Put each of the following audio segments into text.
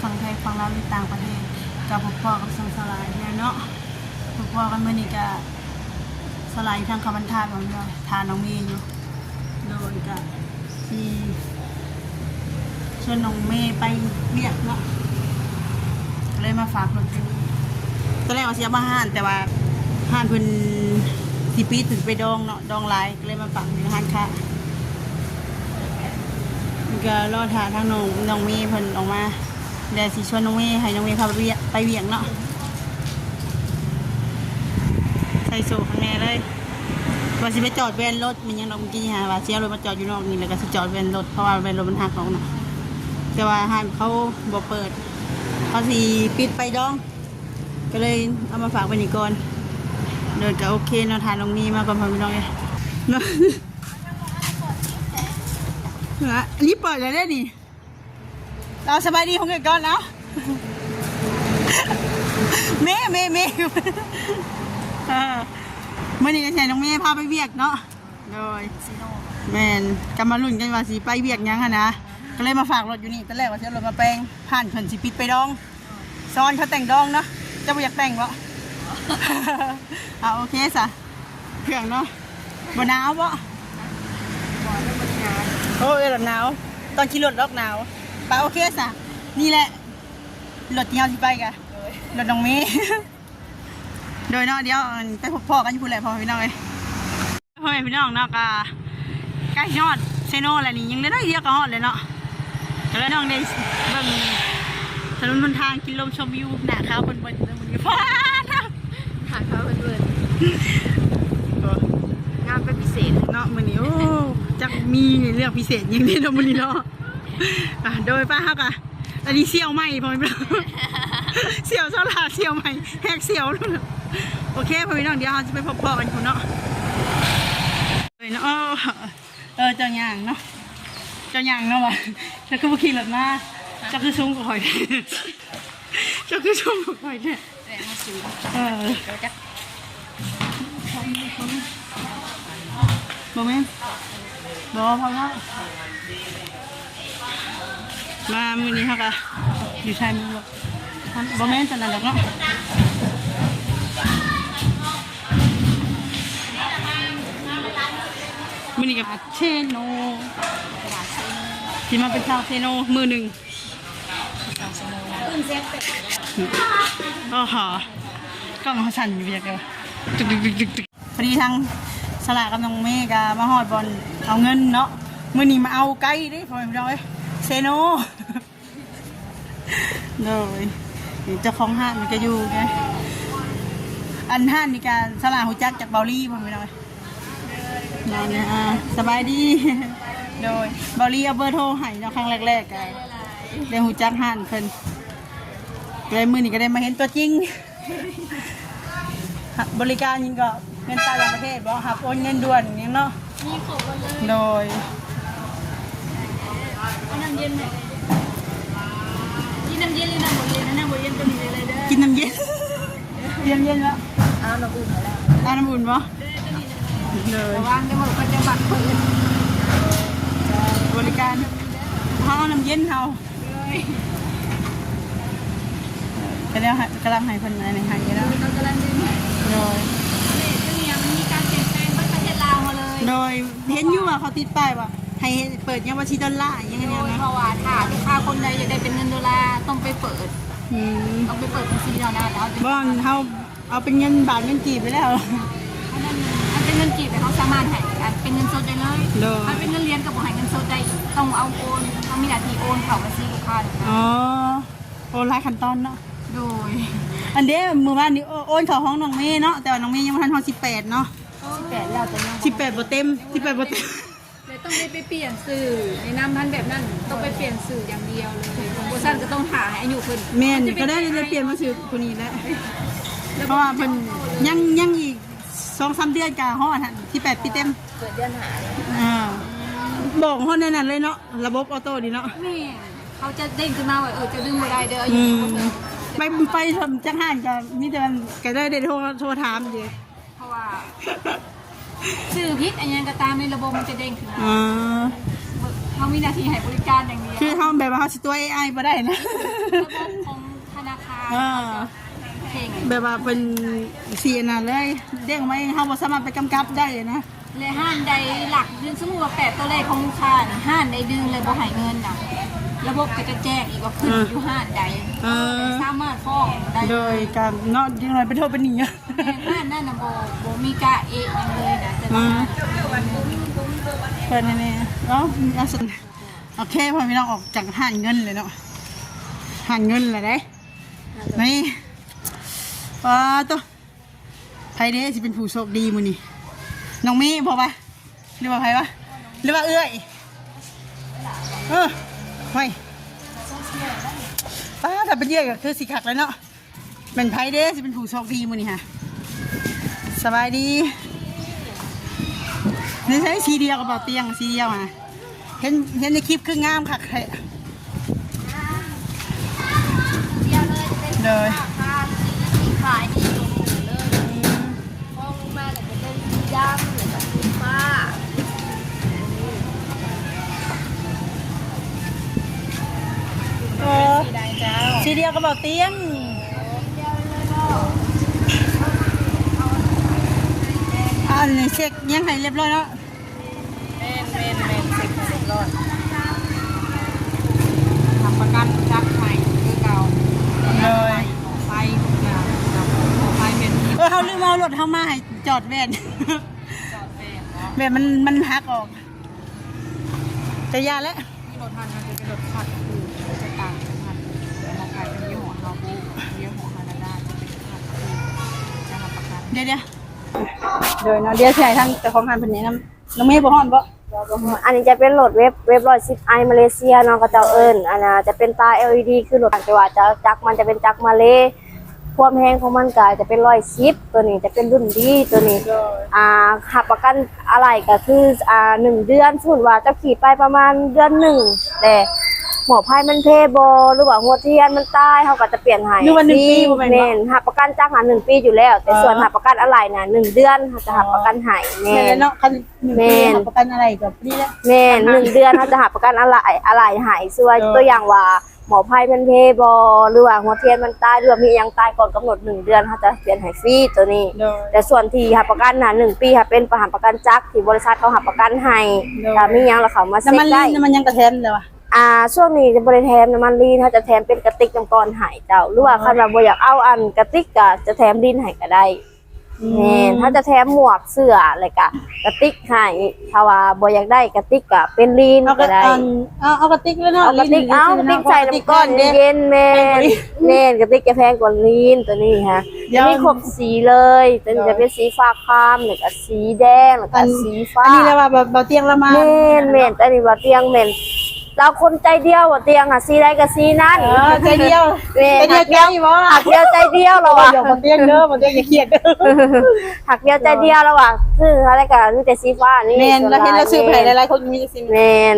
ຝັ່ງໄທ ຝັ່ງລາວ ຫຼືຕ່າງປະເທດ ກໍພົບພໍ້ກັບຊ່ອງສາວຫຼ້າອີກແລ້ວເນາະ. ພົບພໍ້ກັນມື້ນີ້ກໍສາວຫຼ້າຢູ່ທາງເຂົ້າບ້ານທາດ ທານ້ອງເມຢູ່. ໂດຍ ກໍຊິຊວນນ້ອງເມໄປວຽກເນາະ ກໍເລີຍມາຝາກລົດຢູ່ນີ້. ຕອນແລກວ່າຊິເອົາມາຮ້ານ ແຕ່ວ່າຮ້ານເພິ່ນຊິປິດ ເພິ່ນໄປດອງເນາະ ດອງຫຼາຍ ກໍເລີຍມາຝາກຢູ່ຮ້ານຄ້າ. ກໍລໍຖ້າທາງນ້ອງ ນ້ອງເມເພິ່ນອອກມາ ແລ້ວຊິຊວນນ້ອງເມ ໃຫ້ນ້ອງເມພາໄປວຽກ ໄປວຽກເນາະ. ໃສ່ໂສ້ຂ້າງແນ່ເລີຍ ວ່າຊິໄປຈອດແວ່ນລົດ ແມ່ນຫຍັງດອກ ເມື່ອກີ້ນີ້ຫາວ່າຊິເອົາລົດມາຈອດຢູ່ນອກນີ້ ແລ້ວກໍຊິຈອດແວ່ນລົດ ເພາະວ່າແວ່ນລົດມັນຫັກອອກເນາະ. ແຕ່ວ່າຮ້ານເຂົາບໍ່ເປີດ ເຂົາຊິປິດໄປດອງ ກໍເລີຍເອົາມາຝາກໄວ້ນີ້ກ່ອນ. ໂດຍ ກໍໂອເຄເນາະ ຖ້ານ້ອງເມມາກ່ອນ ພໍ່ແມ່ພີ່ນ້ອງເອີຍເນາະ. ລະ ນີ້ເປີດແລ້ວເດ້ນີ້. ເອົາ ສະບາຍດີຂອງເອື້ອຍກ່ອນ ເອົາ ເມ ເມ ເມ ເອີ ມື້ນີ້ກໍຊິໃຫ້ນ້ອງເມພາໄປວຽກເນາະ. ໂດຍ ແມ່ນ ກໍມາລຸ້ນກັນວ່າຊິໄປວຽກຫຍັງຫັ້ນນະ ກໍເລີຍມາຝາກລົດຢູ່ນີ້. ຕອນແລກວ່າຊິເອົາລົດມາແປງ ຮ້ານເພິ່ນຊິປິດໄປດອງ ສອນເຂົາແຕ່ງດອງເນາະ. ເຈົ້າບໍ່ຢາກແຕ່ງບໍ່? ເອົາ ໂອເຄຊະ ເຄື່ອງເນາະ. ບໍ່ໜາວບໍ່? ບໍ່ ບໍ່ໄດ້ໜາວ. ໂອ້ຍ ລະໜາວ ຕອນຂີ່ລົດລອກໜາວ. ໄປ ໂອເຄຊະ ນີ້ແຫຼະ ລົດທີ່ເຮົາຊິໄປກະ ໂດຍ ລົດນ້ອງເມ. ໂດຍເນາະ ດຽວໄປພົບພໍ້ກັນຢູ່ພຸ້ນແຫຼະ ພໍ່ແມ່ພີ່ນ້ອງເອີຍ. ພໍ່ແມ່ພີ່ນ້ອງເນາະ ກະໃກ້ຮອດເຊໂນແລ້ວນີ້ ຍັງເຫຼືອໜ້ອຍດຽວກໍຮອດແລ້ວເນາະ. ກໍເລີຍນ້ອງໄດ້ເບິ່ງຖະໜົນຫົນທາງ ກິນລົມຊົມວິວ ໜ້າຂາວເພິ່ນເບິດເລີຍມື້ນີ້. ຟ້າ ໜ້າຂາວເພິ່ນເບິດ ງາມເປັນພິເສດເນາະມື້ນີ້. ໂອ້ ຈັກມີເລື່ອງພິເສດຫຍັງແດ່ເນາະມື້ນີ້ເນາະ. ອ່າ ໂດຍ ໄປ ເຮົາກະ ອັນນີ້ສ່ຽວໃໝ່ ພໍ່ແມ່ພີ່ນ້ອງ ສ່ຽວສາວຫຼ້າ ສ່ຽວໃໝ່ ແຮກສ່ຽວ. ໂອເຄ ພໍ່ແມ່ພີ່ນ້ອງ ດຽວເຮົາຊິໄປພົບພໍ້ກັນພຸ້ນເນາະ. ເອີຍເນາະ ເອີ ເອີ ເຈົ້າຍ່າງເນາະ ເຈົ້າຍ່າງເນາະ. ວ່າ ເຈົ້າຄືບໍ່ຂີ່ລົດມາ? ເຈົ້າຄືສູງກວ່າຂ້ອຍແທ້? ເຈົ້າຄືສູງກວ່າຂ້ອຍແທ້? ເອີ ບໍ່ແມ່ນ ບໍ່ ພໍແລ້ວ. ມາມື້ນີ້ເຮົາກະຢູ່ທ້າຍໝູ່ ບໍ່ແມ່ນຕອນນັ້ນດອກເນາະ. ມື້ນີ້ກໍມາເຊໂນ ຊິມາເປັນຊາວເຊໂນມື້ໜຶ່ງ. ໂອ້ໂຫ ກ້ອງເຮົາສັ່ນຢູ່ ບໍ່ຢາກໄດ້ວ່າ ຕຶກໆໆ ພໍດີທາງສະຫຼ້າກັບນ້ອງເມກໍມາຮອດບ່ອນເອົາເງິນເນາະ. ມື້ນີ້ມາເອົາໄກ່ເດ້ ພໍ່ແມ່ພີ່ນ້ອງເອີຍ ເຊໂນ. ໂດຍ ເຈົ້າຂອງຮ້ານນີ້ກໍຢູ່ໄງ. ອັນຮ້ານນີ້ກໍສະຫຼ້າຮູ້ຈັກຈາກເບົາລີ ພໍ່ແມ່ພີ່ນ້ອງເອີຍ. ນັ້ນນະ ອ່າ ສະບາຍດີ. ໂດຍ ເບົາລີເອົາເບີໂທໃຫ້ເນາະ ຄັ້ງແລກໆ ກໍໄດ້ຮູ້ຈັກຮ້ານເພິ່ນ ແລ້ວມື້ນີ້ກໍໄດ້ມາເຫັນຕົວຈິງ. ຮັບບໍລິການຫຍັງເກາະ ເງິນຕ່າງປະເທດບໍ່? ຮັບໂອນເງິນດ່ວນຫຍັງເນາະ? ມີຄົບໝົດເລີຍ. ໂດຍ ເອົານ້ຳເຢັນໃຫ້ ກິນນ້ຳເຢັນຫຼືນ້ຳບໍ່ເຢັນ? ນ້ຳບໍ່ເຢັນຕົວນີ້ເລີຍເດີ ກິນນ້ຳເຢັນ. ເຢັນໆ ແລ້ວ ເອົານ້ຳອຸ່ນໃຫ້ແລ້ວ ເອົານ້ຳອຸ່ນບໍ່? ໂດຍ ລະວັງເດີ ເຂົາຈະບັກເປີດ ບໍລິການ ເຮົາເອົານ້ຳເຢັນເຮົາ. ໂດຍ ກະແລ້ວ ກຳລັງໃຫ້ເພິ່ນອັນນີ້ໃຫ້ຢູ່ເນາະ. ໂດຍ ກຳລັງດຶງໃຫ້. ໂດຍ ຕົວນີ້ມັນມີການປ່ຽນແປງເບິດປະເທດລາວເຮົາເລີຍ. ໂດຍ ເຫັນຢູ່ວ່າເຂົາຕິດປ້າຍວ່າໃຫ້ເປີດຍາມວັນທີດອນລາ ອີ່ຫຍັງແນວນັ້ນ. ໂດຍ ເພາະວ່າຖ້າລູກຄ້າຄົນໃດຢາກໄດ້ເປັນເງິນໂດລາ ຕ້ອງໄປເປີດ. ອືມ ຕ້ອງໄປເປີດບັນຊີເທົ່ານັ້ນ ແລ້ວເຮົາຈະ ບໍ່ ເຮົາ ເອົາເປັນເງິນບາດເງິນກີບໄປແລ້ວ. ອັນນັ້ນ ອັນເປັນເງິນກີບເຮົາສາມາດໃຫ້ ອັນເປັນເງິນສົດໄດ້ເລີຍ. ໂດຍ ຄັນເປັນເງິນຫຼຽນກໍບໍ່ໃຫ້ເງິນສົດໄດ້ ຕ້ອງເອົາໂອນ ຕ້ອງມີໜ້າທີ່ໂອນເຂົ້າບັນຊີລູກຄ້າ. ອໍ ໂອນຫຼາຍຂັ້ນຕອນເນາະ. ໂດຍ ອັນເດ້ ມື້ວານນີ້ໂອ ໂອນເຂົ້າຂອງນ້ອງເມເນາະ ແຕ່ວ່ານ້ອງເມຍັງບໍ່ທັນຮອດສິບແປດເນາະ. ສິບແປດແລ້ວ ແຕ່ຍັງ ສິບແປດບໍ່ເຕັມ ສິບແປດບໍ່ເຕັມ. ແລ້ວຕ້ອງໄດ້ໄປປ່ຽນຊື່ໃນນາມພັນແບບນັ້ນ ຕ້ອງໄປປ່ຽນຊື່ຢ່າງດຽວເລີຍ ບໍ່ຊັ້ນກໍຕ້ອງຖ້າໃຫ້ອາຍຸເພິ່ນ. ແມ່ນ ກໍໄດ້ ໄດ້ປ່ຽນມາຊື່ຜູ້ນີ້ແຫຼະ ເພາະວ່າເພິ່ນຍັງ ຍັງອີກສອງສາມເດືອນກໍຮອດຫັ້ນ ສິບແປດປີເຕັມ. ເກີດເດືອນຫ້າ ອ່າ ບອກຮອດແນວນັ້ນເລີຍເນາະ ລະບົບອໍໂຕ້ນີ້ເນາະ. ແມ່ນ ເຂົາຈະເດ້ງຂຶ້ນມາວ່າ ເອີ ເຈົ້າດຶງບໍ່ໄດ້ເດີ ອາຍຸ ອືມ ຍັງບໍ່ເຖິງ. ໄປ ໄປຈັກຮ້ານກໍມີແຕ່ວ່າ ກໍໄດ້ ໄດ້ໂທ ໂທຖາມເດ້. ເພາະວ່າຊື່ຜິດອີ່ຫຍັງກໍຕາມ ໃນລະບົບມັນຈະເດ້ງຂຶ້ນມາ. ອໍ ເຮົາມີໜ້າທີ່ໃຫ້ບໍລິການຢ່າງດຽວ. ຄືເຮົາແບບວ່າເຮົາຊິຕົວະເອໄອບໍ່ໄດ້ນະ. ລະບົບຂອງທະນາຄານ ເອີ ເກັ່ງ ແບບວ່າເພິ່ນຊິອັນນັ້ນເລີຍ ເດ້ງອອກມາເອງ ເຮົາບໍ່ສາມາດໄປກຳກັບໄດ້ນະ. ແລະຮ້ານໃດຫຼັກ ສົມມຸດວ່າແປດຕົວແລກຂອງລູກຄ້ານີ້ ຮ້ານໃດດຶງແລ້ວບໍ່ໃຫ້ເງິນນະ ລະບົບກໍຈະແຈ້ງອີກວ່າຂຶ້ນ ເອີ ຢູ່ຮ້ານໃດ ເອີ ສາມາດຟ້ອງໄດ້. ໂດຍການເນາະ ຢ່າງໜ້ອຍໄປໂທດໄປໜີ. ແມ່ນ ຮ້ານນັ້ນນະບໍ່ ບໍ່ມີກະເອະຫຍັງເລີຍນະ ແຕ່ວ່າ ອືມ ຮ້ານ ເປີດແນ່ໆ ເອົ້າ ໂອເຄ ພໍ່ແມ່ພີ່ນ້ອງ ອອກຈາກຮ້ານເງິນເລີຍເນາະ ຮ້ານເງິນແລ້ວເດ້ ນີ້ ປາໂຕ ໃຜເດ້ຊິເປັນຜູ້ໂຊກດີມື້ນີ້ ນ້ອງເມບໍ່ວະ ຫຼືວ່າໃຜວະ ຫຼືວ່າເອື້ອຍ ເອີ ຫ້ວຍ ປ້າ ຖ້າເປັນເອື້ອຍກໍຄືຊິຄັກແລ້ວເນາະ. ແມ່ນໃຜເດ້ຊິເປັນຜູ້ໂຊກດີມື້ນີ້ຫະ? ສະບາຍດີ. ນີ້ໃຊ້ສີດຽວກັບເບົາຕຽງ ສີດຽວຫະ ເຫັນ ເຫັນໃນຄລິບຄືງາມຄັກແທ້. ໂດຍ ຂາຍດີເລີຍ ຮອງລົງມາກໍຈະເປັນສີດຳ ແລ້ວກໍສີຟ້າ. ເອີ ສີດຽວກັບເບົາຕຽງ. ອັນນີ້ເຊັກຫຍັງໃຫ້ຮຽບຮ້ອຍເນາະ. ແມ່ນໆໆ ເຊັກຮຽບຮ້ອຍ ຮັບປະກັນຈັກໃຫ້ຄືເກົ່າ. ໂດຍ ໄຟ ໄຟແມ່ນ ເອີ ເຮົາລືມເອົາລົດເຮົາມາໃຫ້ຈອດແວ່ນ ຈອດແວ່ນເນາະ ແບບມັນ ມັນຫັກອອກ ຈະຢ່າແຫຼະ. ມີລົດຫັ້ນ ມັນຈະເປັນລົດຄັດ ຄືຈະຕ່າງກັນຫັ້ນ ແຕ່ມາຂາຍເປັນຍີ່ຫໍ້ເຮົາ ບໍ່ ຍີ່ຫໍ້ຄານາດາ ຈະເປັນຄັດ ຄືຈະຮັບປະກັນ. ດຽວໆ ໂດຍເນາະ ດຽວຊິໃຫ້ທາງເຈົ້າຂອງຮ້ານເພິ່ນແນະນຳ. ນ້ອງເມບໍ່ຮ້ອນບໍ່? ອັນນີ້ຈະເປັນລົດເວັບ ເວັບຮ້ອຍສິບໄອ ມາເລເຊຍເນາະ ເຂົາເຈົ້າເອີ້ນ ອັນນ່າ ຈະເປັນຕາ ແອລອີດີ ຄືລົດ ແຕ່ວ່າຈະ ຈັກມັນຈະເປັນຈັກມາເລ ຄວາມແຮງຂອງມັນກະຈະເປັນຮ້ອຍສິບ ໂຕນີ້ຈະເປັນລຸ້ນດີ ໂຕນີ້ ອ່າ ຮັບປະກັນອາໄຫຼ່ກະຄື ອ່າ ໜຶ່ງເດືອນ ສົມມຸດວ່າເຈົ້າຂີ່ໄປປະມານເດືອນໜຶ່ງ ແຕ່ໝໍ້ໄພມັນເພບໍ່ ຫຼືວ່າຫົວທຽນມັນຕາຍ ເຮົາກະຈະປ່ຽນໃຫ້ ຫຼືວ່າໜຶ່ງປີບໍ່ແມ່ນບໍ່? ແມ່ນ ຮັບປະກັນຈັກຫັ້ນໜຶ່ງປີຢູ່ແລ້ວ ແຕ່ສ່ວນຮັບປະກັນອາໄຫຼ່ນະ ໜຶ່ງເດືອນເຮົາຈະຮັບປະກັນໃຫ້. ແມ່ນ ແມ່ນແລ້ວເນາະ ຄັນໜຶ່ງປີ ແມ່ນ ຮັບປະກັນອາໄຫຼ່ກະດີແລ້ວ. ແມ່ນ ໜຶ່ງເດືອນເຮົາຈະຮັບປະກັນອາໄຫຼ່ ອາໄຫຼ່ໃຫ້ ສ່ວນ ໂດຍ ຕົວຢ່າງວ່າ ໝໍໄພມັນເພບໍ່ ຫຼືວ່າຫົວທຽນມັນຕາຍ ຫຼືວ່າມີຫຍັງຕາຍກ່ອນກຳນົດໜຶ່ງເດືອນ ເຮົາຈະປ່ຽນໃຫ້ຟຣີໂຕນີ້. ໂດຍ ແຕ່ສ່ວນທີ່ຮັບປະກັນນະ ໜຶ່ງປີ ຫາເປັນປະ ຮັບປະກັນຈັກທີ່ບໍລິສັດເຂົາຮັບປະກັນໃຫ້. ໂດຍ ຖ້າມີຫຍັງລະເຂົ້າມາເຊັກໄດ້. ນ້ຳມັນລີນ ນ້ຳມັນຫຍັງກະແຖມແລ້ວຫວາ? ອ່າ ຊ່ວງນີ້ຈະບໍ່ໄດ້ແຖມນ້ຳມັນລີນ ເຮົາຈະແຖມເປັນກະຕິກນຳກ່ອນໃຫ້ເຈົ້າ ຫຼືວ່າ ອໍ ຄັນວ່າບໍ່ຢາກເອົາອັນກະຕິກ ກະຈະແຖມລີນໃຫ້ກະໄດ້. ອືມ ແມ່ນ ເຮົາຈະແຖມໝວກ ເສື້ອ ແລ້ວກະກະຕິກໃຫ້ ຖ້າວ່າບໍ່ຢາກໄດ້ກະຕິກກະເປັນລີນກະໄດ້. ເອົາ ເອົາກະຕິກເລີຍເນາະ ເອົາກະຕິກ ລີນ ເອົາກະຕິກໃສ່ນ້ຳກ້ອນເຢັນໆ. ແມ່ນ ແມ່ນ ກະຕິກຈະແພງກວ່າລີນໂຕນີ້ຫະ ມີຄົບສີເລີຍ ໂຕນີ້ຈະເປັນສີຟ້າຄາມ ແລ້ວກະສີແດງ ແລ້ວກະສີຟ້າ. ອັນນີ້ລະວ່າເບົາຕຽງລະມາ. ແມ່ນໆ ອັນນີ້ເບົາຕຽງແມ່ນ ລາວຄົນໃຈດຽວ ວ່າຕຽງຫາສີໃດກະສີນັ້ນ. ເອີ ໃຈດຽວ. ແມ່ນ ໃຈດຽວ ໃຈດຽວລະວ່າ ບໍ່ຕຽງເດີ ບໍ່ຕຽງຢ່າຄຽດເດີ ຮັກດຽວໃຈດຽວລະວ່າ ຊື້ເທົ່າໃດກະມີແຕ່ສີຟ້ານີ້. ແມ່ນ ລະເຫັນລະຊື້ໃຫ້ຫຼາຍໆຄົນມີແຕ່ສີ. ແມ່ນ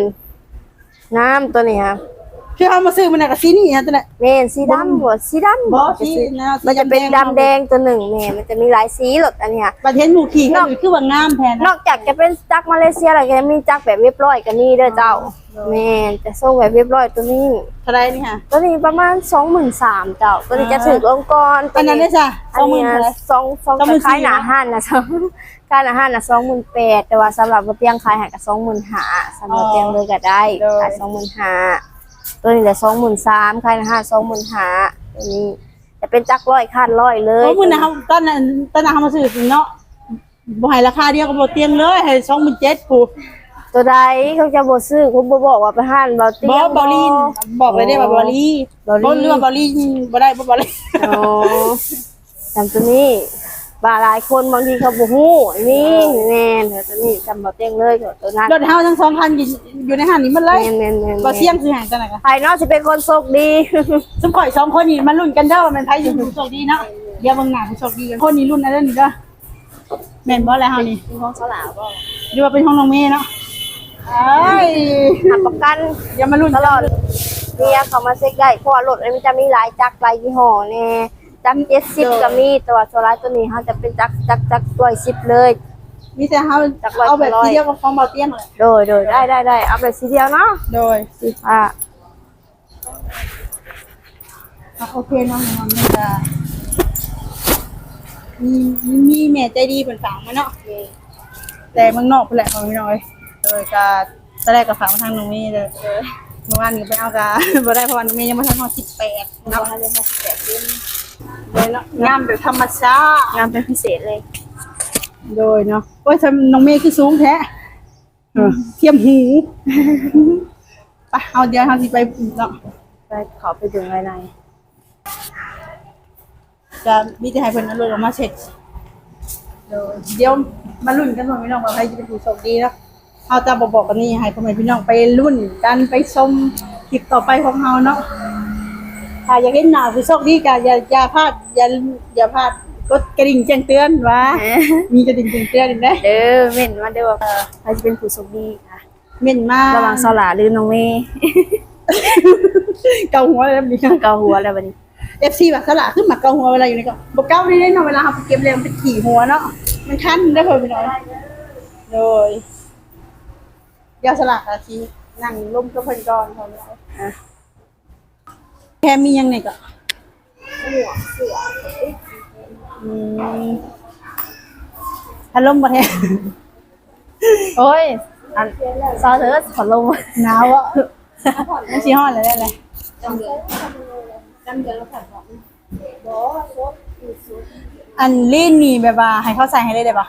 ງາມໂຕນີ້ຫະ ຄືເຮົາມາຊື້ມື້ນັ້ນກະສີນີ້ຫະ ໂຕນັ້ນ. ແມ່ນ ສີດຳບໍ່ ສີດຳບໍ່ ມັນຈະເປັນດຳແດງໂຕໜຶ່ງ. ແມ່ນ ມັນຈະມີຫຼາຍສີລົດອັນນີ້ຫະ ບັດເຫັນໝູ່ຂີ່ເຂົານີ້ຄືວ່າງາມແທ້ນະ. ນອກຈາກຈະເປັນຈັກມາເລເຊຍແລ້ວ ກະຍັງມີຈັກແບບວຽບຮ້ອຍກະມີເດີເຈົ້າ. ໂດຍ ແມ່ນ ຈະສົ່ງແບບວຽບຮ້ອຍໂຕນີ້. ເທົ່າໃດນີ້ຫະ? ໂຕນີ້ປະມານສອງໝື່ນສາມເຈົ້າ ໂຕນີ້ຈະຖືກລົງກ່ອນ. ອັນນັ້ນເດ້ຊະ ສອງໝື່ນເທົ່າໃດ? ສອງ ສອງ ສອງໝື່ນສີ່ ຂາຍໜ້າຮ້ານນະ ຂາຍໜ້າຮ້ານນະສອງໝື່ນແປດ ແຕ່ວ່າສຳລັບບ່າວຕຽງຂາຍໃຫ້ກະສອງໝື່ນຫ້າ ສຳລັບບ່າວຕຽງເລີຍກະໄດ້. ໂດຍ ຂາຍສອງໝື່ນຫ້າ ໂຕນີ້ລະສອງໝື່ນສາມ ຂາຍໜ້າຮ້ານສອງໝື່ນຫ້າ ໂຕນີ້ຈະເປັນຈັກຮ້ອຍຄານຮ້ອຍເລີຍ. ໂອ້ ມື້ນັ້ນເຮົາ ຕອນນັ້ນ ຕອນນັ້ນເຮົາມາຊື້ເນາະ ບໍ່ໃຫ້ລາຄາດຽວກັບບ່າວຕຽງເລີຍ ໃຫ້ສອງໝື່ນເຈັດພຸ້ນ. ໂຕໃດ ເຂົາເຈົ້າບໍ່ຊື້ ເຂົາບໍ່ບອກວ່າໄປຮ້ານບ່າວຕຽງ. ບໍ່ ບ່າວລີນ ບອກເລີຍເດ້ວ່າບ່າວລີ ບໍ່ ຫຼືວ່າບ່າວລີບໍ່ໄດ້ ບໍ່ ບ່າວລີ. ໂອ້ ຈຳໂຕນີ້ ວ່າຫຼາຍຄົນບາງທີເຂົາບໍ່ຮູ້. ນີ້ ເອີ ແມ່ນ ໂຕນີ້ຈຳບ່າວຕຽງເລີຍ ໂຕນັ້ນ. ລົດເຮົາທັງສອງຄັນຢູ່ໃນຫັ້ນນີ້ໝົດເລີຍ. ແມ່ນໆໆໆ ບ່າວຕຽງຊື້ໃຫ້ຈັ່ງໃດກະ ໃຜເນາະຊິເປັນຄົນໂຊກດີ? ຊຸມຂ້ອຍສອງຄົນນີ້ມາລຸ້ນກັນເດີ ວ່າແມ່ນໃຜຊິເປັນຜູ້ໂຊກດີເນາະ. ດຽວເບິ່ງໜ້າຜູ້ໂຊກດີກັນ ຄົນນີ້ລຸ້ນເອົາເດີນີ້ເດີ. ແມ່ນບໍ່ລະເຮົານີ້? ເປັນຂອງສາວຫຼາວບໍ່ ຫຼືວ່າເປັນຂອງນ້ອງເມເນາະ? ເອີຍ ຮັບປະກັນ ຢ່າມາລຸ້ນຕະຫຼອດ ເມຍເຂົ້າມາເຊັກໄດ້ ເພາະວ່າລົດມັນຈະມີຫຼາຍຈັກຫຼາຍຍີ່ຫໍ້ແນ່ ຈັກເຈັດສິບກະມີ ແຕ່ວ່າສ່ວນຫຼາຍໂຕນີ້ເຮົາຈະເປັນຈັກ ຈັກ ຈັກຮ້ອຍສິບເລີຍ. ມີແຕ່ເຮົາ ຈັກຮ້ອຍ ເອົາແບບ ຮ້ອຍ ສີດຽວກັບຂອງເບົາຕຽງແຫຼະ. ໂດຍ ໂດຍ ໄດ້ ໄດ້ ໄດ້ ເອົາແບບສີດຽວເນາະ. ໂດຍ ສີຟ້າ. ອ່ະ ໂອເຄເນາະ ມັນກະມີ ມີແມ່ໃຈດີເພິ່ນຝາກມາເນາະ ແຕ່ເມືອງນອກພຸ້ນແຫຼະ ພໍ່ແມ່ພີ່ນ້ອງເອີຍ. ໂດຍ ກະຕອນແລກກະຝາກມາທາງນ້ອງເມເດີ. ໂດຍ ເມື່ອວານນີ້ໄປເອົາກະບໍ່ໄດ້ ເພາະວ່ານ້ອງເມຍັງບໍ່ທັນຮອດສິບແປດເນາະ ບໍ່ທັນຮອດສິບແປດເດ້. ໂດຍເນາະ ງາມແບບທຳມະຊາດ ງາມເປັນພິເສດເລີຍ. ໂດຍເນາະ ໂອ້ຍ ນ້ອງເມຄືສູງແທ້. ເອີ ທຽມຫູ. ໄປ ເຮົາ ດຽວເຮົາຊິໄປເນາະ ໄປ ເຂົ້າໄປເບິ່ງພາຍໃນ. ກະມີແຕ່ໃຫ້ເພິ່ນເອົາລົດອອກມາເຊັກ. ໂດຍ ດຽວມາລຸ້ນກັນ ພໍ່ແມ່ພີ່ນ້ອງ ວ່າໃຜຈະເປັນຜູ້ໂຊກດີເນາະ. ເຮົາຈະບໍ່ບອກກັນນີ້ ໃຫ້ພໍ່ແມ່ພີ່ນ້ອງໄປລຸ້ນກັນ ໄປຊົມຄລິບຕໍ່ໄປຂອງເຮົາເນາະ. ຖ້າຢາກເຫັນໜ້າຜູ້ໂຊກດີກະຢ່າ ຢ່າພາດ ຢ່າ ຢ່າພາດກົດກະດິ່ງແຈ້ງເຕືອນວ່າ ມີກະດິ່ງແຈ້ງເຕືອນເດ້. ເດີ ເມັ້ນມາເດີວ່າໃຜຈະເປັນຜູ້ໂຊກດີ. ເມັ້ນມາ ລະຫວ່າງສາວຫຼ້າຫຼືນ້ອງເມ. ເກົາຫົວແລ້ວບັດນີ້ ເກົາຫົວແລ້ວບັດນີ້. ເອັຟຊີວ່າສາວຫຼ້າຄືມັກເກົາຫົວເວລາຢູ່ໃນກອງ ບໍ່ເກົາໄດ້ເນາະ ເວລາເຮົາໄປເກັບແລ້ວມັນຂີ້ຫົວເນາະ ມັນຄັນເດ້ ພໍ່ແມ່ພີ່ນ້ອງ. ໂດຍ ດຽວສາວຫຼ້າກະຊິນັ່ງລົມກັບເພິ່ນກ່ອນ ພໍ່ແມ່ພີ່ນ້ອງ. ແຖມມີຫຍັງແດ່ກະ? ໝວກ ເສື້ອ ອືມ ພັດລົມບໍ່ແທ້? ໂອ້ຍ ອັນ ຊາວເທີ ພັດລົມ ໜາວບໍ່? ມັນຊິຮ້ອນແລ້ວແຫຼະ. ອັນລີ້ນນີ້ແບບວ່າໃຫ້ເຂົາໃສ່ໃຫ້ເລີຍໄດ້ບໍ່?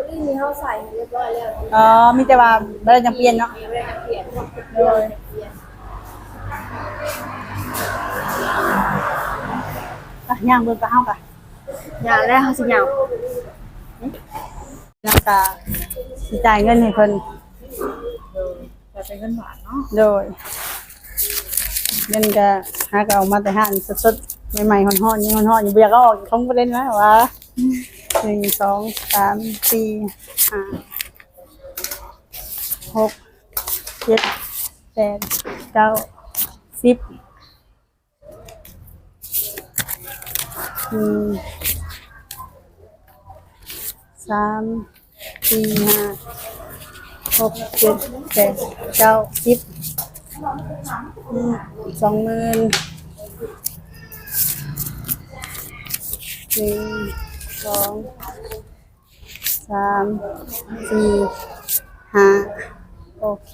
ລີ້ນນີ້ເຮົາໃສ່ໃຫ້ຮຽບຮ້ອຍແລ້ວ. ອໍ ມີແຕ່ວ່າບໍ່ໄດ້ຈັ່ງປ່ຽນເນາະ. ບໍ່ໄດ້ຈັ່ງປ່ຽນ. ໂດຍ ໄປຍ່າງເບິ່ງກັບເຮົາກະ ຍ່າງແລ້ວເຮົາຊິຍ່າງ ແລ້ວກະຊິຈ່າຍເງິນໃຫ້ເພິ່ນ. ໂດຍ ແຕ່ເປັນເງິນບາດເນາະ. ໂດຍ ເງິນກະຫາກະເອົາມາແຕ່ຮ້ານສົດໆ ໃໝ່ໆ ຮ້ອນໆ ຍັງຮ້ອນໆຢູ່ ບໍ່ຢາກເອົາອອກ ຂອງບໍ່ເຫຼັ້ນນະວ່າ. ໜຶ່ງ ສອງ ສາມ ສີ່ ຫ້າ ຫົກ ເຈັດ ແປດ ເກົ້າ ສິບ ໜຶ່ງ ສາມ ສີ່ ຫ້າ ຫົກ ເຈັດ ແປດ ເກົ້າ ສິບ ອືມ ສອງໝື່ນ ໜຶ່ງ ສອງ ສາມ ສີ່ ຫ້າ ໂອເຄ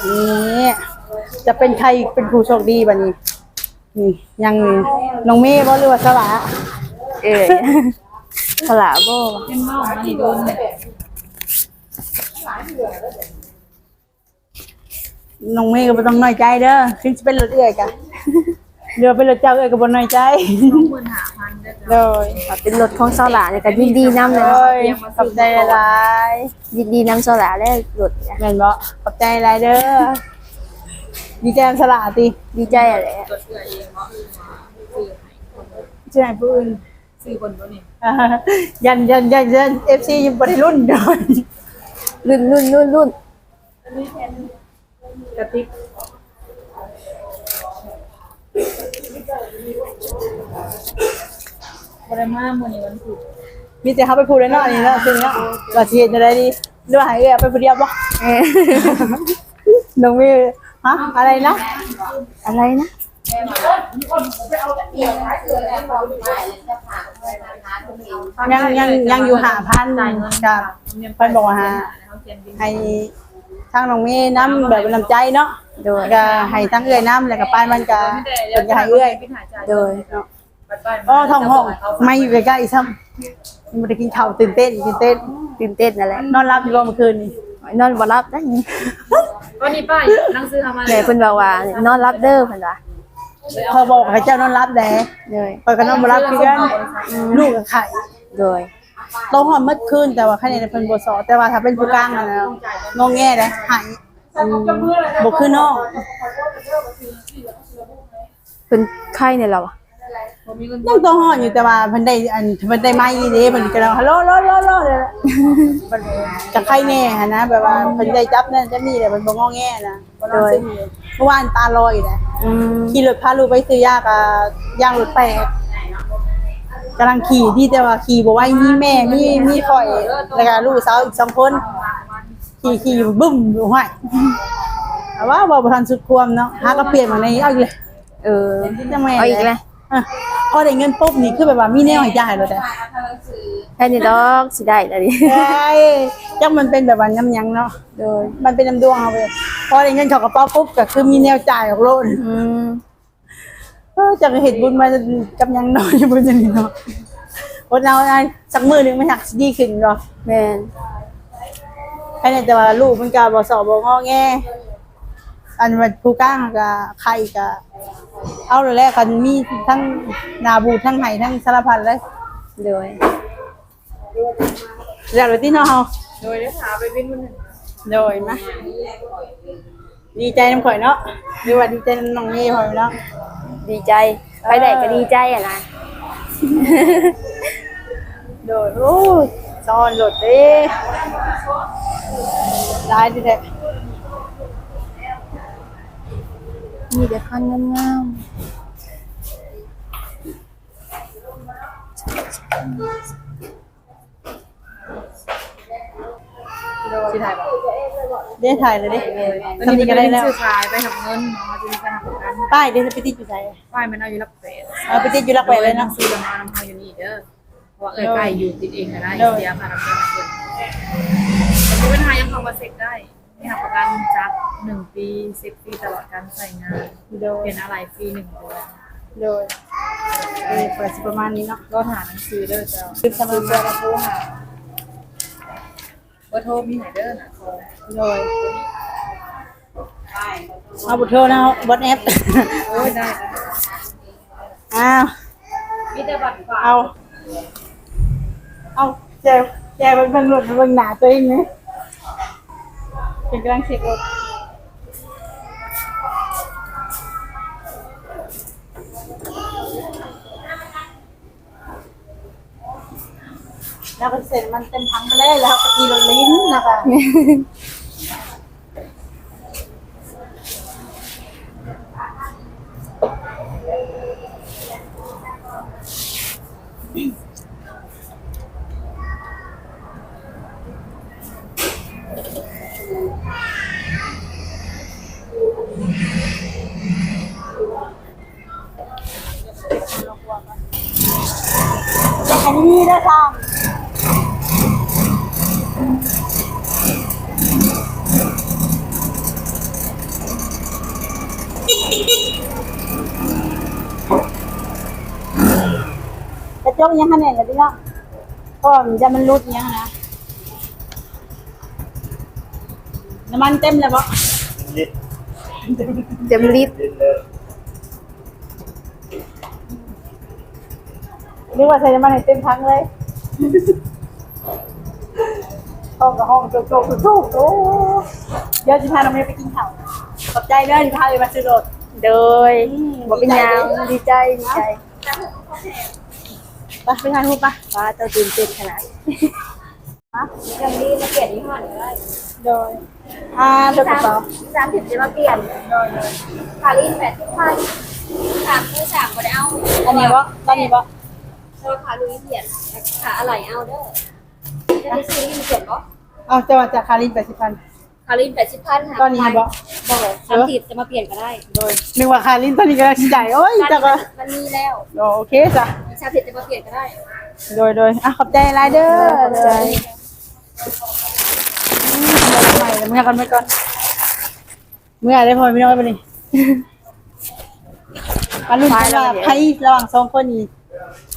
ນີ້ຈະເປັນໃຜເປັນຜູ້ໂຊກດີບັດນີ້. ນີ້ຍັງນີ້ ນ້ອງເມບໍ່ ຫຼືວ່າສາວຫຼ້າ? ເອີຍ ສາວຫຼ້າບໍ່? ເປັນນ້ອງອັນນີ້ໂດນ ນ້ອງເມກໍບໍ່ຕ້ອງນ້ອຍໃຈເດີ ເຖິງຊິເປັນລົດເອື້ອຍກະ ຫຼືວ່າເປັນລົດເຈົ້າ ເອື້ອຍກໍບໍ່ນ້ອຍໃຈ. ສອງໝື່ນຫ້າພັນເດີ. ໂດຍ ຖ້າເປັນລົດຂອງສາວຫຼ້ານີ້ກໍຍິນດີນຳເລີຍ. ໂດຍ ຂອບໃຈຫຼາຍໆ ຍິນດີນຳສາວຫຼ້າແລ້ວລົດ. ແມ່ນບໍ່? ຂອບໃຈຫຼາຍເດີ. ດີໃຈນຳສາວຫຼ້າຕິ? ດີໃຈແຫຼະ. ຊື້ໃຫ້ຜູ້ອື່ນ ຊື້ຄົນຕົວນີ້ ຢ້ານ ຢ້ານ ຢ້ານ ຢ້ານ ເອັຟຊີ ຍັງບໍ່ໄດ້ລຸ້ນດອກ. ລຸ້ນ ລຸ້ນ ລຸ້ນ ລຸ້ນ. ກະຕິກ ບໍ່ໄດ້ມາມື້ນີ້ວັນພຸດ. ມີແຕ່ເຮົາໄປພຸດແລ້ວເນາະ ອັນນີ້ເນາະ ເຊິ່ງເນາະ ວ່າຊິເຮັດແນວໃດດີ ຫຼືວ່າໃຫ້ເອື້ອຍໄປຜູ້ດຽວບໍ່? ເອີ ນ້ອງເມ ຮະ ອະໄລນະ ອະໄລນະ? ຍັງ ຍັງ ຍັງຢູ່ຫ້າພັນ ກະເພິ່ນບອກວ່າໃຫ້ທາງນ້ອງເມນຳ ແບບນ້ຳໃຈເນາະ. ໂດຍ ກະໃຫ້ທາງເອື້ອຍນຳ ແລ້ວກະປາຍມັນກະ ເພິ່ນກະໃຫ້ເອື້ອຍ. ໂດຍ ເນາະ. ອໍ ທ້ອງຮ້ອງ ໄມຢູ່ໃກ້ໆຊ້ຳ ຍັງບໍ່ໄດ້ກິນເຂົ້າ ຕື່ນເຕັ້ນ ຕື່ນເຕັ້ນ ຕື່ນເຕັ້ນນັ້ນແຫຼະ. ນອນຫຼັບຢູ່ບໍ່ມື້ຄືນນີ້? ນອນບໍ່ຫຼັບເດ້. ຕອນນີ້ປ້າ ໜັງສືເຮົາມາ ແມ່ເພິ່ນບອກວ່າ ນອນຫຼັບເດີ ເພິ່ນວ່າ. ຂ້ອຍບອກໃຫ້ເຈົ້ານອນຫຼັບແດ່. ໂດຍ ຂ້ອຍກໍນອນບໍ່ຫຼັບຄືກັນ ອືມ ລູກກໍໄຂ້. ໂດຍ ໂຕຮ້ອນໝົດຄືນ ແຕ່ວ່າໄຂ້ແນ່ເພິ່ນບໍ່ຊໍ ແຕ່ວ່າຖ້າເປັນຜູ້ກາງຫັ້ນນະ ງອແງເດ້ ໄຫ້ ອືມ ບໍ່ຄືນ້ອງ. ເພິ່ນໄຂ້ແນ່ລະວະ? ຍັງໂຕຮ້ອນຢູ່ ແຕ່ວ່າເພິ່ນໄດ້ ອັນ ເພິ່ນໄດ້ໄມເດ້ ເພິ່ນກໍຮ້ອງ ຮັລໂຫຼ ໂຫຼ ໂຫຼ ໂຫຼ ກະໄຄແນ່ຫັ້ນນະ ແບບວ່າເພິ່ນໄດ້ຈັບນັ້ນຈັບນີ້ແຫຼະ ເພິ່ນບໍ່ງອແງນະ ບໍ່ນອນຊຶມຢູ່. ເມື່ອວານຕາລອຍແຫຼະ ອືມ ຂີ່ລົດພາລູກໄປຊື້ຢາກະຢາງລົດແຕກ. ກຳລັງຂີ່ ດີແຕ່ວ່າຂີ່ບໍ່ໄວ ມີແມ່ ມີ ມີຂ້ອຍ ແລ້ວກະລູກສາວອີກສອງຄົນ ຂີ່ ຂີ່ບຶ້ມຢູ່ ຫ້ວຍ ແຕ່ວ່າເວົ້າບໍ່ທັນສຸດຄວາມເນາະ ຫາກໍປ່ຽນມາໃນ ເອົາອີກແລ້ວ ເອີ ຈັ່ງແມ່ນ ເອົາອີກແລ້ວ ພໍໄດ້ເງິນປຸບນີ້ ຄືແບບວ່າມີແນວໃຫ້ຈ່າຍໂລດເດ້ ແຄ່ນີ້ດອກ ຊິໄດ້ແລ້ວນີ້ ເອີຍ ຈັກມັນເປັນແບບວ່ານຳຫຍັງເນາະ ໂດຍ ມັນເປັນນຳດວງເຮົາເວີຍ ພໍໄດ້ເງິນເຂົ້າກະເປົາປຸບ ກໍຄືມີແນວຈ່າຍອອກໂລດ ອືມ ເອີ ຈັກເຮັດບຸນມາກັບຫຍັງເນາະ ຢູ່ເບິ່ງອັນນີ້ເນາະ ອົດເອົາ ຈັກມື້ໜຶ່ງມັນຫາກຊິດີຂຶ້ນເນາະ ແມ່ນ ໃຄແນ່ແຕ່ວ່າລູກມັນກໍບໍ່ສໍ້ບໍ່ງໍແງ ອັນວ່າຜູ້ກາງກໍໄຂ້ກໍເອົາແລ້ວແຫຼະ ຄັນມີທັງໜ້າບູດ ທັງໄຫ້ ທັງສາລະພັດເລີຍ ໂດຍ ແລ້ວແຫຼະຕິເນາະເຮົາ ໂດຍ ເດີ ຖ້າໄປວິນມື້ໜຶ່ງ ໂດຍ ມາ ດີໃຈນຳຂ້ອຍເນາະ ຫຼືວ່າດີໃຈນຳນ້ອງເມ ພໍ່ແມ່ພີ່ນ້ອງ ດີໃຈ ໃຜໄດ້ກໍດີໃຈຫັ້ນນະ ໂດຍ ໂອ້ຍ ຊ້ອນລົດເດ້ ຫຼາຍດີແທ້ ມີແຕ່ຄັນງາມໆ. ຊິຖ່າຍບໍ່? ໄດ້ຖ່າຍແລ້ວເດ້. ໂດຍ ສ່ຳນີ້ກໍໄດ້ແລ້ວ. ຕອນນີ້ກໍໄດ້ຊື້ຂາຍ ໃບຮັບເງິນເນາະ ເຮົາຈະມີການຮັບປະກັນ. ປ້າຍເດ້ ໄປຕິດຢູ່ໃສ? ປ້າຍມັນເອົາຢູ່ຫຼັກແປດ. ເອີ ໄປຕິດຢູ່ຫຼັກແປດເລີຍເນາະ. ໜັງສືລະມານຳເຮົາຢູ່ນີ້ເດີ ເພາະວ່າເອື້ອຍປ້າຍຢູ່ຕິດເອງກໍໄດ້ ເສຍຄ່າຮັບປະກັນເພິ່ນ. ບໍ່ມີບັນຫາຫຍັງ ເຂົ້າມາເຊັກໄດ້. ມີຮັບປະກັນຈັກໜຶ່ງປີ ເຊັກຟຣີຕະຫຼອດການໃຊ້ງານ. ໂດຍ ປ່ຽນອາໄຫຼ່ຟຣີໜຶ່ງເດືອນ. ໂດຍ ເອີ ກໍຊິປະມານນີ້ເນາະ. ລໍຖ້າໜັງສືເດີເຈົ້າ. ຄືສະເໝີ ໂທຫາ ເບີໂທມີໃຫ້ເດີນະ. ໂດຍ ເອົາເບີໂທນະ ວັອດແອັບ. ໂອ້ຍ ໄດ້ ໄດ້. ອ້າວ ມີແຕ່ບັດຝາກ. ເອົາ ເອົາ ແຈ ແຈໄປເບິ່ງລົດ ເບິ່ງໜ້າຕົວເອງເລີຍ. ເພິ່ນກຳລັງເຊັກລົດ. ແລ້ວກໍໃສ່ນ້ຳມັນເຕັມຖັງໄປເລີຍ ແລ້ວກໍຂີ່ລົດຫຼິ້ນ ແລ້ວກໍ ອັນນີ້ເດີຊ່າງ ກະຈົກຍັງຫັ້ນແຫຼະພີ່ນ້ອງ ເພາະວ່າມັນຢ້ານມັນຫຼຸດຫຍັງຫັ້ນນະ. ນ້ຳມັນເຕັມແລ້ວບໍ່? ລິດ ເຕັມລິດ ລິດເລີຍ. ນຶກວ່າໃສ່ນ້ຳມັນໃຫ້ເຕັມຖັງເລີຍ. ຫ້ອງກໍຫ້ອງໂຈກໆ ໂອ້ ດຽວຊິພານ້ອງເມໄປກິນເຂົ້າ. ຂອບໃຈເດີທີ່ພາເອື້ອຍມາຊື້ລົດ. ໂດຍ ອືມ ບໍ່ເປັນຫຍັງ ດີໃຈ ດີໃຈ ດີໃຈ. ໄປ ໄປຖ່າຍຮູບໄປ. ວ້າ ເຈົ້າຕື່ນເຕັ້ນຂະໜາດ. ຮະ? ຍັງດີ ມາປ່ຽນຢູ່ຫັ້ນກໍໄດ້. ໂດຍ ອ່າ ເດີກະເປົາ ສາມສິບ ຈະມາປ່ຽນ. ໂດຍ ໂດຍ. ຄ່າລີ້ນ ແປດສິບພັນ. ສາມ ຄືສາມ ບໍ່ໄດ້ເອົາ. ອັນນີ້ບໍ່? ຕອນນີ້ບໍ່? ແຕ່ວ່າຄ່າລຸຍປ່ຽນ ຄ່າອາໄຫຼ່ເອົາເດີ. ຈະໄດ້ຊື້ລີ້ນປ່ຽນບໍ່? ເອົາ ເຈົ້າວ່າຈາກຄ່າລີ້ນ ແປດສິບພັນ. ຄ່າລີ້ນ ແປດສິບພັນ. ຕອນນີ້ບໍ່? ບໍ່ ສາມສິບ ຈະມາປ່ຽນກໍໄດ້. ໂດຍ ນຶກວ່າຄ່າລີ້ນ ຕອນນີ້ກໍໄດ້ຊິຈ່າຍ. ໂອ້ຍ ຈັກວ່າ ມັນມີແລ້ວ. ໂອ້ ໂອເຄຊະ. ສາມສິບ ຈະມາປ່ຽນກໍໄດ້. ໂດຍ ໂດຍ. ອ່ະ ຂອບໃຈຫຼາຍເດີ. ຂອບໃຈ. ອືມ ເມື່ອກ່ອນ ເມື່ອກ່ອນ ເມື່ອໄດ້ ພໍ່ແມ່ພີ່ນ້ອງ ບັດນີ້. ມາລຸ້ນກັນວ່າໃຜລະຫວ່າງສອງຄົນນີ້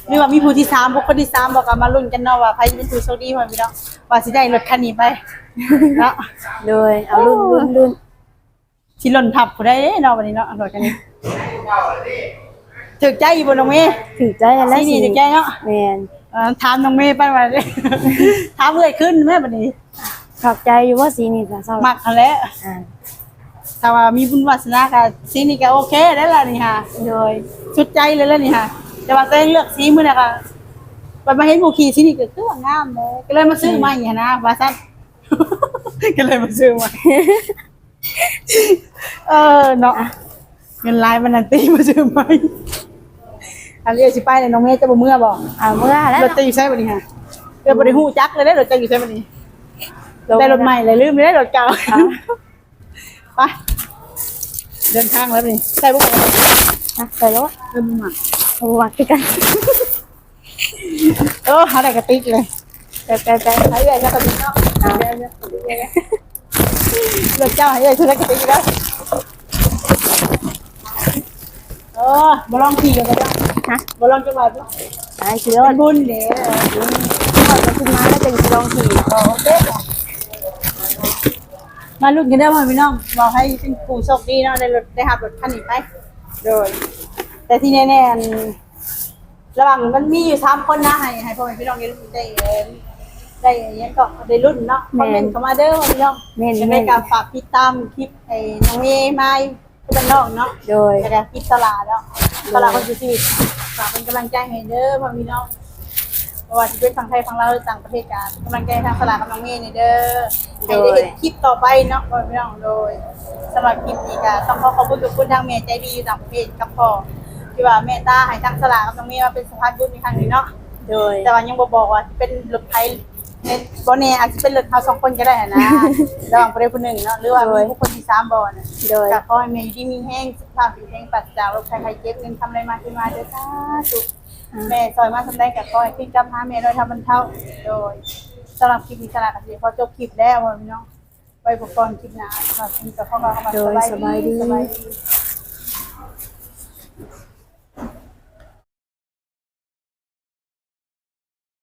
ຫຼືວ່າມີຜູ້ທີສາມ ບຸກຄົນທີສາມບໍ່ ກໍມາລຸ້ນກັນເນາະ ວ່າໃຜຈະເປັນຜູ້ໂຊກດີ ພໍ່ແມ່ພີ່ນ້ອງ ວ່າຊິໄດ້ລົດຄັນນີ້ໄປເນາະ. ໂດຍ ເອົາລຸ້ນ ລຸ້ນ ລຸ້ນ ຊິຫຼົ່ນທັບຜູ້ໃດເນາະ ບັດນີ້ເນາະ ລົດຄັນນີ້. ຖືກໃຈຢູ່ບໍ່ນ້ອງເມ? ຖືກໃຈຫັ້ນແຫຼະ. ສີນີ້ຖືກໃຈເນາະ. ແມ່ນ. ເອີ ຖາມນ້ອງເມໄປວ່າ ຖາມເອື້ອຍຄືນແມ້ບັດນີ້. ຖືກໃຈຢູ່ບໍ່ສີນີ້ນະ? ມັກຫັ້ນແຫຼະ. ອ່າ ຖ້າວ່າມີບຸນວາສະໜາກໍສີນີ້ກໍໂອເຄໄດ້ລະນີ້ຫາ. ໂດຍ ສຸດໃຈເລີຍລະນີ້ຫາ. ແຕ່ວ່າຕົວເອງເລືອກສີມື້ນັ້ນກໍ ບັດມາເຫັນໝູ່ຂີ່ສີນີ້ກໍຄືວ່າງາມເດ້ ກໍເລີຍມາຊື້ໃໝ່ຫັ້ນນະ ວ່າຊັ້ນ. ກໍເລີຍມາຊື້ໃໝ່. ເອີເນາະ ອ່ະ ເງິນຫຼາຍປານນັ້ນຕິ ມາຊື້ໃໝ່. ຄັນເອື້ອຍຊິໄປແລ້ວ ນ້ອງເມຈະບໍ່ເມືອບໍ່? ເອົາເມືອແລ້ວ ລົດເຈົ້າຢູ່ໃສບັດນີ້ຫະ? ເອື້ອຍບໍ່ໄດ້ຮູ້ຈັກເລີຍເດ້ ລົດເຈົ້າຢູ່ໃສບັດນີ້? ລົງ ໄດ້ລົດໃໝ່ແລ້ວ ລືມແລ້ວລົດເກົ່າ. ອ່າ ໄປ ເດີນທາງແລ້ວນີ້ ໃສ່ບໍ່? ຮະ ໃສ່ໂລດ. ເອີ ບໍ່ມັກ ບໍ່ມັກຄືກັນ. ໂອ້ ເຮົາໄດ້ກະຕິກເລີຍ. ໄປ ໄປ ໄປ ໃຫ້ເອື້ອຍເນາະ ກະຕິກເນາະ. ອ່າ ເອີ ລົດເຈົ້າໃຫ້ເອື້ອຍ ຖືກະຕິກເດີ. ໂອ້ ບໍ່ລອງຂີ່ເລີຍບໍ່? ຮະ ບໍ່ລອງຈັກບາດບໍ່? ໄປຂີ່ລົດ ເປັນບຸນເດ້. ອືມ ເອົາຂຶ້ນມາແລ້ວຈຶ່ງຊິລອງຂີ່. ໂອເຄ ມາລຸ້ນກັນເດີພໍ່ແມ່ພີ່ນ້ອງ ວ່າໃຜເປັນຜູ້ໂຊກດີເນາະ ໄດ້ລົດ ໄດ້ຮັບລົດຄັນນີ້ໄປ. ໂດຍ ແຕ່ທີ່ແນ່ໆ ອັນ ລະຫວ່າງມັນມີຢູ່ສາມຄົນນະ ໃຫ້ ໃຫ້ພໍ່ແມ່ພີ່ນ້ອງໄດ້ ໄດ້ ໄດ້ຫຍັງເກາະ ໄດ້ລຸ້ນເນາະ. ແມ່ນ ຄອມເມັນເຂົ້າມາເດີພີ່ນ້ອງ. ແມ່ນ ຈັ່ງໃດກໍ ແມ່ນ ຝາກຕິດຕາມຄລິບໄອ້ນ້ອງເມມາຢູ່ບ້ານນອກເນາະ. ໂດຍ ແລ້ວກໍຄລິບສະຫຼາເນາະ. ໂດຍ ສະຫຼາຄົນເສຍຊີວິດ ຝາກເປັນກຳລັງໃຈໃຫ້ເດີພໍ່ແມ່ພີ່ນ້ອງ ບໍ່ວ່າຊິເປັນຝັ່ງໄທຝັ່ງລາວ ຫຼືຕ່າງປະເທດ ກໍເປັນກຳລັງໃຈໃຫ້ທາງສະຫຼາກັບນ້ອງເມແດ່ເດີ. ໂດຍ ໃຫ້ໄດ້ເຫັນຄລິບຕໍ່ໄປເນາະພໍ່ແມ່ພີ່ນ້ອງ. ໂດຍ ສຳລັບຄລິບນີ້ກໍຕ້ອງຂໍຂອບຄຸນ ຂອບຄຸນທາງແມ່ໃຈດີຢູ່ຕ່າງປະເທດກັບພໍ່ ທີ່ວ່າເມດຕາໃຫ້ທາງສະຫຼາກັບນ້ອງເມມາເປັນສະພານບຸນໃນຄັ້ງນີ້ເນາະ. ໂດຍ ແຕ່ວ່າຍັງບໍ່ບອກວ່າຊິເປັນລົດໃຜ ແມ່ນ ບໍ່ແນ່ອາດຊິເປັນລົດເຮົາສອງຄົນກໍໄດ້ຫັ້ນນະ ລະຫວ່າງຜູ້ໃດຜູ້ໜຶ່ງເນາະ ຫຼືວ່າ ໂດຍ ມີບຸກຄົນທີສາມບໍ່ນະ. ໂດຍ ກໍຂໍໃຫ້ແມ່ຢູ່ດີມີແຮງ ສຸຂະພາບແຂງແຮງ ປາສະຈາກໂລກໄພໄຂ້ເຈັບ ເງິນຄຳໄຫຼມາເທມາເດີ ສາທຸ. ອ່າ ແມ່ຊ່ອຍມາສ່ຳໃດກໍຂໍໃຫ້ຄືນກັບຫາແມ່ຮ້ອຍເທົ່າພັນເທົ່າ. ໂດຍ ສຳລັບຄລິບນີ້ສະຫຼາກໍຊິຂໍຈົບຄລິບແລ້ວພີ່ນ້ອງ ໄວ້ພົບກັນຄລິບໜ້າ. ສຳລັບຄລິບນີ້ກໍຂໍກ່າວຄຳວ່າ ໂດຍ ສະບາຍດີ ສະບາຍດີ ສະບາຍດີ.